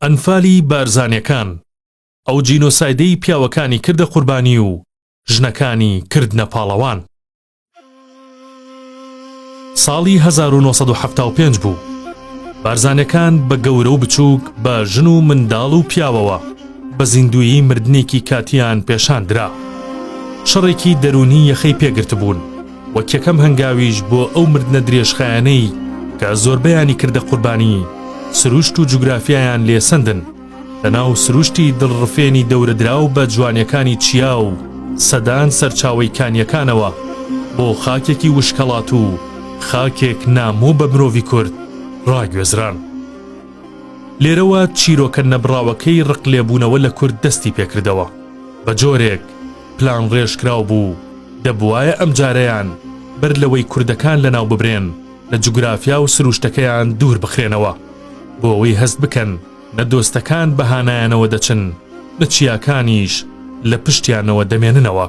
ئەنفالی بارزانیەکان، ئەو جینۆسایدەی پیاوەکانی کردە قوربانی و ژنەکانی کردنە پاڵەوان. ساڵی 1975 بوو، بارزانیەکان بە گەورە و بچووک بە ژن و منداڵ و پیاوەوە بە زیندوویی مردنێکی کاتییان پێشان درا. شەڕێکی دەروونی یەخەی پێگرتبوون، وەک یەکەم هەنگاویش بۆ ئەو مردنە درێژخایەنەی کە زۆربەیانی کردە قوربانی، سروشت و جوگرافیایان لێ سەندن. لەناو سروشتی دڵڕفێنی دەورەدراو بە جوانیەکانی چیا و سەدان سەرچاوەی کانیەکانەوە بۆ خاکێکی وشکهەڵات و خاکێک نامۆ بە مرۆڤی کورد ڕاگوێزران. لێرەوە چیرۆکە نەبڕاوەکەی ڕقلێبوونەوە لە کورد دەستی پێکردەوە. بە جۆرێک پلانڕێژکراو بوو دەبوایە ئەمجارەیان بەر لەوەی کوردەکان لەناو ببرێن لە جوگرافیا و سروشتەکەیان دوور بخرێنەوە بۆ ئەوەی هەست بکەن نە دۆستەکان بە هانایانەوە دەچن، نە چیاکانیش لە پشتیانەوە دەمێننەوە.